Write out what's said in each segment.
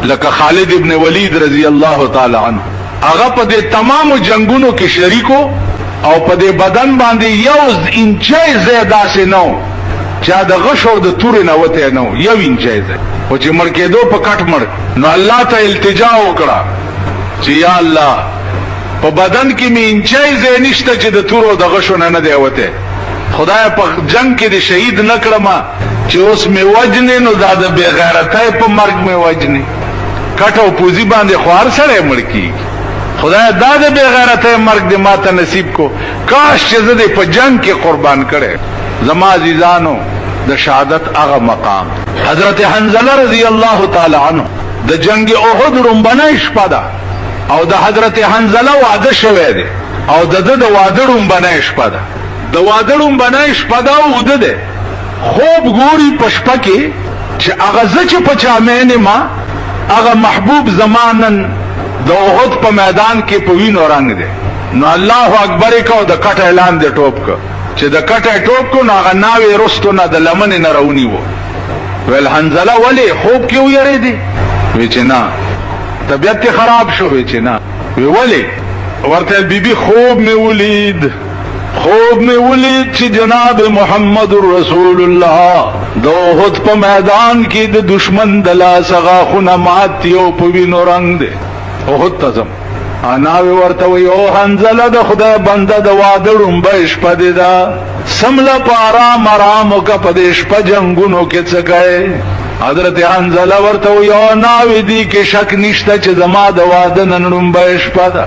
لکه خالد ابن ولید رضی الله تعالی عنه، هغه په دې تمامو جنگونو کې شریکو او په دې بدن باندې یو انچه ځای داسې نه و چا د غشو او د تورې نه وتی نه و، یو انچه ځای خو چې مړ کېدو په کټ مړ. نو الله ته التجا وکړه چې یا الله په بدن کې مې انچه ځای نشته چې د تورو او د غشو نه نه دی وتی، خدای په جنگ کې دې شهید نه کړم چې اوس مې وجنې نو دا د بې غیرتۍ په مرګ مې وجنې، کټ او پوزي باندې خو هر سړی مړ کېږي، خدای دا د بې غیرتۍ مرګ دې ماته نصیب کو، کاش چې زه دې په جنگ کې قربان کړی. زما عزیزانو د شهادت هغه مقام حضرت حنظله رضی الله تعالی عنه د جنگ احد ړومبنۍ شپه ده او د حضرت حنظله واده شوی دی او د ده د واده ړومبنۍ شپه ده، د واده ړومبنۍ شپه ده او اوده دی، خوب ګوري په شپه کې چې هغه زه چې په چا مین یم هغه محبوب زما نن د احد په میدان کې په وینو رنګ دی. نو الله اکبر یې کړ او د کټه لاندې ټوپ کړ، چې د کټه ټوپ کړ نو هغه ناوې رستو نه د لمنې نه راونیوه، ویل حنظله ولې خوب کې ویرېدې؟ وی چې نه. طبیعت یې خراب شو؟ وی چې نه. وی ولې؟ ورته بیبي خوب مې ولید، خوب مې ولید چې جناب محمد رسول الله د احد په میدان کې د دشمن د لاسه غاښونه مات دي او په وینو رنګ دی، احد ته ځم. اناوې ورته وایي او حنظله د خدای بنده د واده ړومبۍ شپه دې ده، سمله په آرام آرام وکړه، په دې شپه جنګونو کې څه کوې؟ حضرت حنظله ورته وایي او ناوې دې کې شک نشته چې زما د واده نن ړومبۍ شپه ده،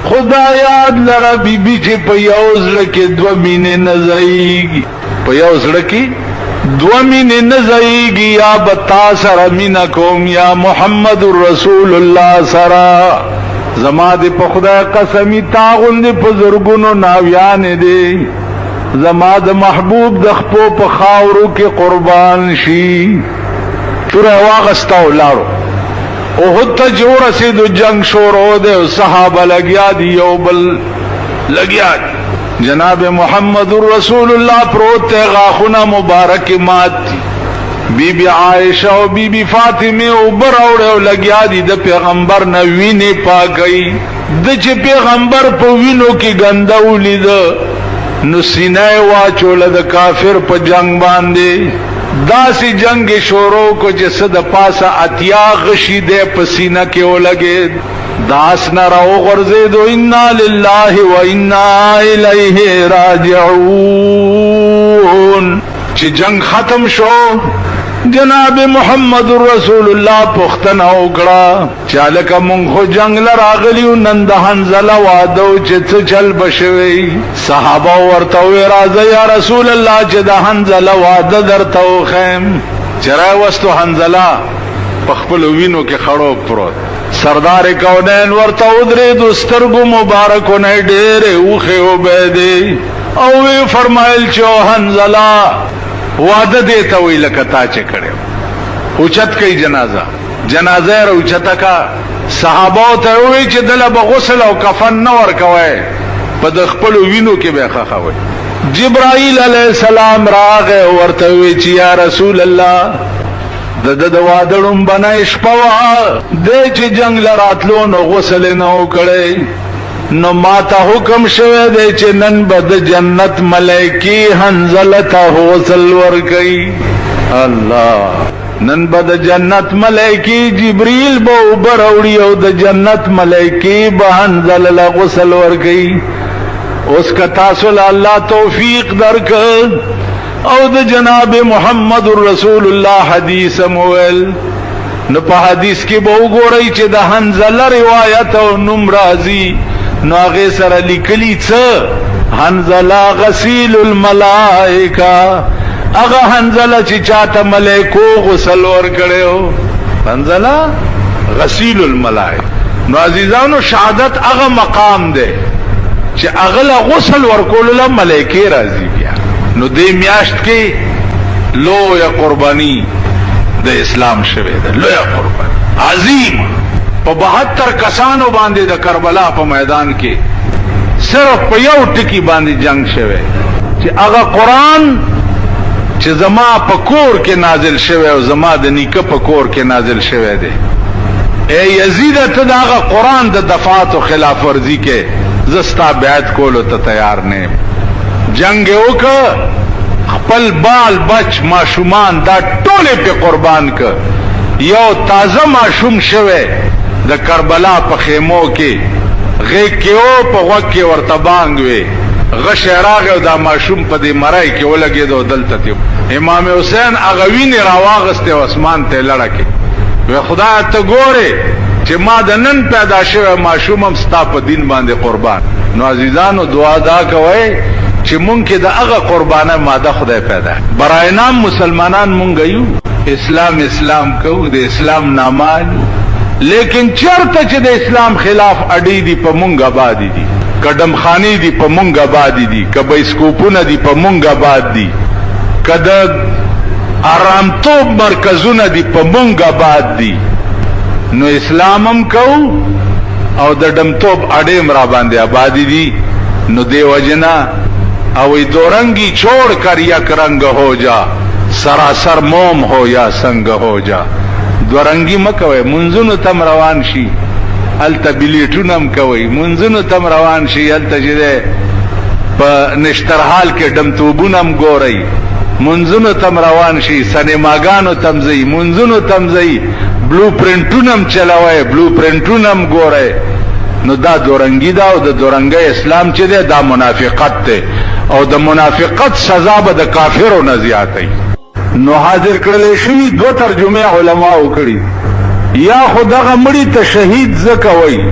خدا یاد لره بی بی چې په یو زړه کې دوه مینې نه ځایږي، په یو زړه کې دوه مینې نه ځایږي، یا به تا سره مینه کوم یا محمد رسول الله سره. زما دې په خدای قسمي تا غوندې په زرګونو ناویانې دي، زما د محبوب د خپو په خاورو کې قربان شي. توره واغسته او لاړو احد ته چې ورسېدو جنګ شروع دی او صحابه لګیا دي یو بل لګیا دي، جناب محمد رسول الله پروت دی، غاښونه مبارک مات دي، بی بی عائشه او بی بی فاطمه اوبه راوړی او لګیا دي د پیغمبر نه وینې پاکوي. د چې پیغمبر په وینو کې ګنده ولیده نو سینه یې واچوله د کافر په جنګ باندې، داسې جنګ یې شروع کړو چې څه د پاسه 80 غشي دی په سینه کې ولګېد، داس نه راوغورځېدو، انا لله و انا الیه راجعون. چې جنگ ختم شو جناب محمد رسول الله پوښتنه وکړه چې هلکه مونږ خو جنګ له راغلي یو، نن د حنظله واده و چې څه چل به شوی؟ صحابه ورته وویل راځه یا رسول الله چې د حنظله واده درته وښیم. چې راوستو حنظله په خپلو وینو کې خړوب پروت، سردار کونین ورته ودرېدو، سترګو مبارکو نه یې ډېرې اوښې وبهېدې او ویې فرمایل چې او حنظله واده دې ته وایي لکه تا چې کړی. اوچت کوي جنازه، جنازه یې راوچته کا، صحابه ته یې وویل چې دله به غسل او کفن نه ورکوئ، په د خپلو وینو کې به یې ښخوئ. جبرائیل علیه السلام راغی او ورته وویل چې یا رسول الله د ده د واده ړومبنۍ شپه وه، دی چې جنګ له راتلو نو غسل یې نه و کړی، نو ما ته حکم شوی دی چې نن به د جنت ملایکې حنظله ته غسل ورکوي. الله، نن به د جنت ملایکې جبریل به اوبه راوړي او د جنت ملایکې به حنظله له غسل ورکوي. اوس که تاسو له الله توفیق درکړ او د جناب محمد رسول الله حدیث مو ویل، نو په حدیث کې به وګورئ چې د حنظله روایت او نوم راځي، نو هغې سره لیکلي څه؟ حنظله غسیل الملائکه، هغه حنظله چې چاته ملائکو غسل ورکړی و، حنظله غسیل الملائکه. نو عزیزانو شهادت هغه مقام دی چې هغه له غسل ورکولو له ملائکې راځي. بیا نو دې میاشت کې لویه قرباني د اسلام شوې ده، لویه قرباني عظیم په 72 کسانو باندې د کربلا په میدان کې صرف په یو ټکی باندې جنگ شوی چې هغه قرآن چې زما په کور کې نازل شوی او زما د نیکه په کور کې نازل شوی دی، اے یزید، ته د هغه قرآن د دفعاتو خلاف ورزي کې، زه ستا بیعت کولو ته تیار نه یم. جنګ یې وکړ، خپل بال بچ ماشومان دا ټول یې پرې قربان کړ. یو تازه ماشوم شوی د کربلا په خیمو کې غېږ کې و، په غوږ کې ورته بانګ وې، غشی راغی او دا ماشوم په دې مرۍ کې ولګېد او دلته ترې امام حسین هغه وینې راواغستې او اسمان ته یې لړه کړې، وې خدایه ته ګورې چې ما د نن پیدا شوی ماشوم هم ستا په دین باندې قربان. نو عزیزانو دعا دا کوئ چې مونږ کې د هغه قربانه ماده خدای پیدا. برای نام مسلمانان مونږ یو، اسلام اسلام کوو، د اسلام نامه الو، لیکن چرته چې د اسلام خلاف اډې دي په مونږ آبادې دي، که ډمخانې دي په مونږ آبادې دي، که بایسکوپونه دي په مونږ آباد دي، که د آرامتوب مرکزونه دي په مونږ آباد دي. نو اسلام هم کوو او د ډمتوب اډې هم راباندې آبادې دي. نو دې وجې نه او دورنګي چھوڑ کر یک رنگ ہو جا، سراسر موم ہو یا سنگ ہو جا. دورنګي مه کوئ، منځونو تم روان شي هلته بلیټونه هم کوئ، منځونو تم روان شي هلته چې دی په نشترحال کې ډمتوبونه هم ګورئ، منځونو تم روان شي سینماګانو تم ځئ، منځونو تم ځئ بلو پرنټونه هم چلوئ، بلو پرنټونه هم ګورئ. نو دا دورنګي ده، او د دورنګي اسلام چې دی دا منافقت دی، او د منافقت سزا به د کافرو نه زیاته. نو حاضر کړل شوي دوه ترجمې علماو کړي، یا خو دغه مړي ته شهید ځکه وایي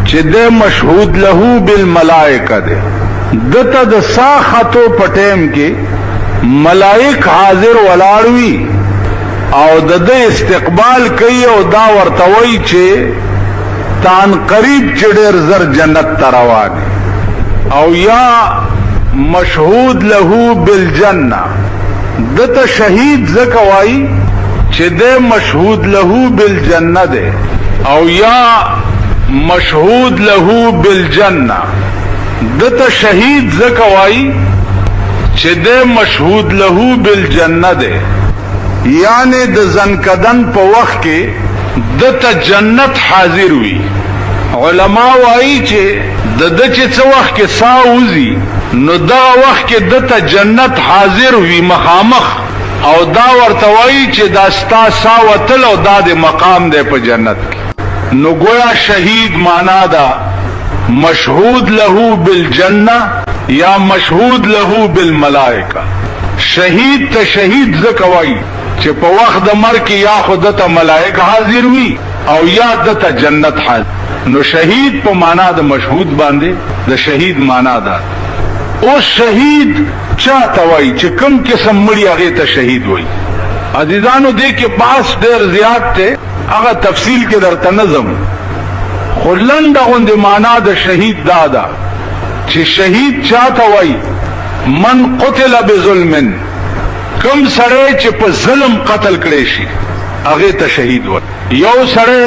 چې دی مشهود له بالملائکه دی، ده ته د سا ختو په ټایم کې ملائک حاضر ولاړ وي او د ده استقبال کوي او دا ورته وایي چې تان قریب چې ډېر زر جنت ته روان. او یا مشهود له بالجنه، ده ته شهید ځکه وایي چې دی مشهود له بالجنه دی. او یا مشهود له بالجنه، ده ته شهید ځکه وایي چې دی مشهود له بالجنه دی، یعنی د ځنکدن په وخت کې ده ته جنت حاضر وي. علما وایي چې د ده چې څه وخت کې ساه وځي نو دغه وخت کې ده ته جنت حاضر وي مخامخ، او دا ورته وایي چې دا ستا ساه وتل او دا د مقام دی په جنت کې. نو گویا شهید معنا ده مشهود له بالجنه یا مشهود له بالملائکه. شهید ته شهید ځکه وایي چې په وخت د مرګ کې یا خو ده ته ملائک حاضر وي او یا ده ته جنت حاضر. نو شهید په معنا د مشهود باندې د شهید معنا ده. اوس شهید چا ته وایي چې کوم قسم مړي هغې ته شهید وایي؟ عزیزانو دې کې بحث ډېر زیات دی، هغه تفصیل کې درته نه ځم، خو لنډه غوندې معنا د شهید دا ده چې شهید چا ته وایي؟ من قتل بظلم، کوم سړی چې په ظلم قتل کړی شي هغې ته شهید وایي. یو سړی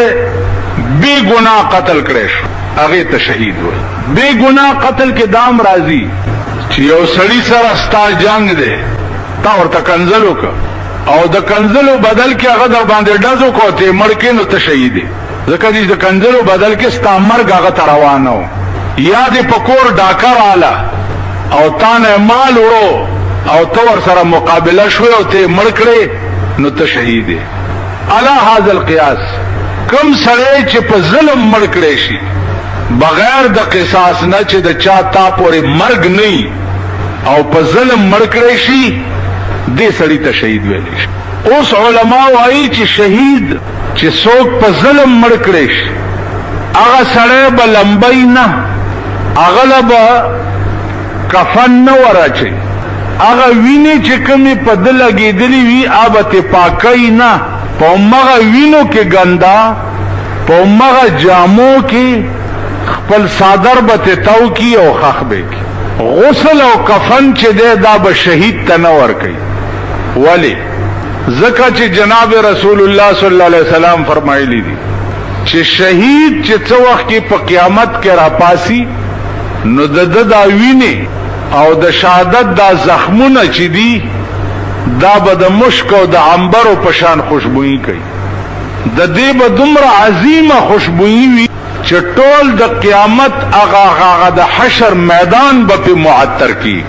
بې ګناه قتل کړی شو هغې ته شهید وایي. بې ګناه قتل کې دام راځي چې یو سړي سره ستا جنګ دی، تا ورته کنځل وکړه او د کنځلو بدل کې هغه در باندې ډز وکړو، ته یې مړ کړې، نو ته شهید یې، ځکه چې د کنځلو بدل کې ستا مرګ هغه ته روا نه و. یا دې په کور ډاکه راله او تا نه مال وړو او ته ورسره مقابله شوې او ته یې مړ کړې، نو ته شهید یې. علی هذا القیاس کوم سړی چې په ظلم مړ کړی شي بغیر د قصاص نه، چې د چا تا پورې مرګ نه او په ظلم مړ کړی شي، دې سړي ته شهید ویلی شي. اوس علما وایي چې شهید چې څوک په ظلم مړ کړی شي هغه سړی به لمبی نه، هغه له به کفن نه وراچوي، هغه وینې چې کومې په ده لګېدلې وي هغه به ترې پاکوي نه، په همغه وینو کې ګنده، په همغه جامو کې خپل څادر به ترې تاو کړي او ښخ به یې کړي. غسل او کفن چې دی دا به شهید ته نه ورکوي. ولې؟ ځکه چې جناب رسول الله صلی الله علیه وسلم فرمایلی دي چې شهید چې څه وخت کې په قیامت کې راپاسی نو د ده دا وینې او د شهادت دا زخمونه چې دي دا به د مشک او د عنبرو په شان خوشبويي کوي. د دې به دومره عظیمه خوشبویي وي چې ټول د قیامت هغه هغه د حشر میدان به پې معطر کیږي.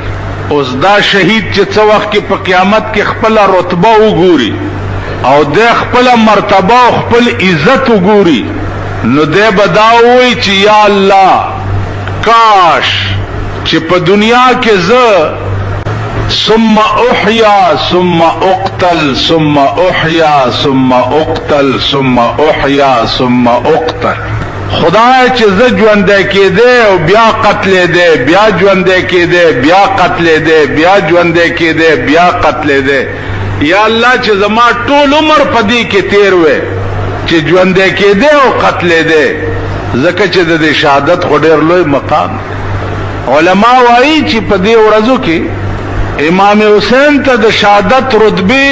اوس دا شهید چې څه وخت کې په قیامت کې خپله رتبه وګوري او دی خپله مرتبه او خپل عزت وګوري، نو دی به دا ووایي چې یا الله، کاش چې په دنیا کې زه ثم احیا ثم اقتل ثم احیا ثم اقتل ثم احیا ثم اقتل، خدای چې زه ژوندی کېدی او بیا قتلېدی، بیا ژوندی کېدی، بیا قتلېدی، بیا ژوندی کېدی، بیا قتلېدی، یا الله چې زما ټول عمر په دې کې تیر وی چې ژوندی کېدی او قتلېدی، ځکه چې د دې شهادت خو ډېر لوی مقام دی. علما وایي چې په دې ورځو کې امام حسین ته د شهادت رتبې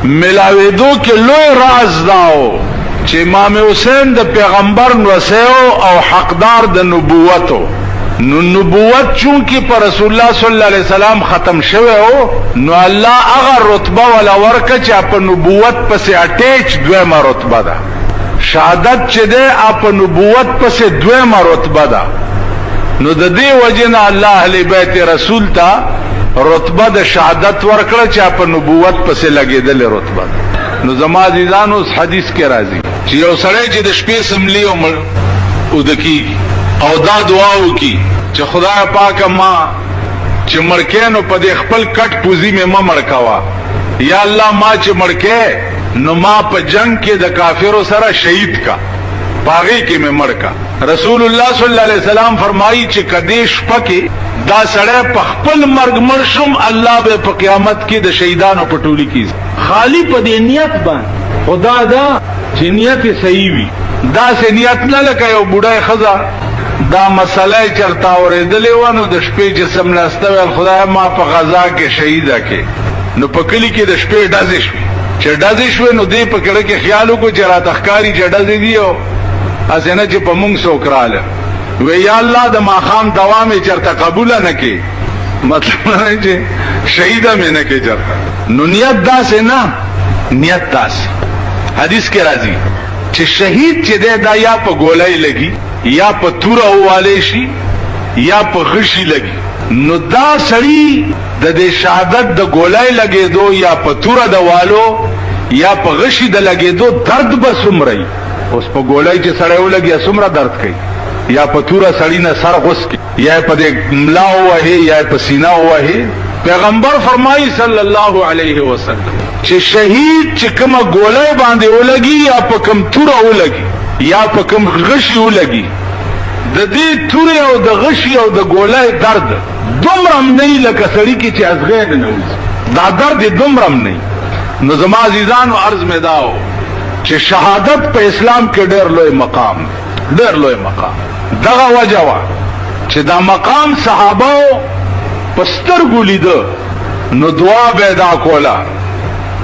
ملاوېدو کې لوی راز دا و چې امام حسین د پیغمبر نوسی او حقدار د نبوت و. نو نبوت چونکه پر رسول الله صلی الله علیه وسلم ختم شوی و، نو الله هغه رتبه ولا ورکړه چې په نبوت پسې اټیچ دویمه رتبه ده. شهادت چې دی په نبوت پسې دویمه رتبه ده. نو د دې وجې نه الله اهل بیت رسول ته رتبه د شهادت ورکړه چې په نبوت پسې لګېدلې رتبه ده. نو زما عزیزانو، اوس حدیث کې راځي چې یو سړی چې د شپې سملی او اوده کېږي او دا دعا وکړي چې خدای پاکه ما چې مړ کې نو په دې خپل کټ پوزي مې مه مړ کوه، یا الله ما چې مړ کې نو ما په جنگ کې د کافرو سره شهید کا، په هغې کې مې مړ کا. رسول الله صلی الله علیه وسلم فرمایي چې کدی شپه کې دا سړی په خپل مرګ مړ شم، الله به په قیامت کې د شهیدانو په ټولي کې. خالی په دې نیت باندې، خدا دا چې نیت یې صحیح وي، داسې نیت نه لکه یو بوډۍ ښځه دا مسله یې چرته اورېدلې وه، نو د شپې چې څملاسته ویل خدای ما په غزا کې شهیده کې. نو په کلي کې د شپې ډزې شوې، چې ډزې شوې نو دې په کړه کې خیال وکړو چې راته ښکاري چې ډزې دي او هسې نه چې په مونږ څوک راله. وی یا الله د ماښام دوا مې چرته قبوله نه کې، مطلب نه چې شهیده مې نه کې چرته. نو نیت داسې نه، نیت داسې. حدیث کې راځي چې شهید چې دی دا یا په ګولۍ لګي، یا په توره ووالی شي، یا په غشي لګي. نو دا سړی د دې شهادت د ګولۍ لګېدو یا په توره د والو یا په غشي د لګېدو درد به څومره وي؟ اوس په ګولۍ چې سړی ولګي څومره درد کوي، یا په توره سړي نه سر غوڅ کړي، یا په دې ملا ووهي، یا په سینه ووهي. پیغمبر فرمایي صلی الله علیه وسلم چې شهید چې کومه ګولۍ باندې ولګي، یا په کوم توره ولګي، یا په کوم غشي ولګي، د دې تورې او د غشي او د ګولۍ درد دومره هم نه وي لکه سړي کې چې ازغی ننوځي، دا درد یې دومره هم نه وي. نو زما عزیزانو، عرض مې دا و چې شهادت په اسلام کې ډېر لوی مقام دی، ډېر لوی مقام. دغه وجه وه چې دا مقام صحابه په سترګو لیده، نو دعا به دا کوله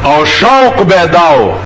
او شوق به داو.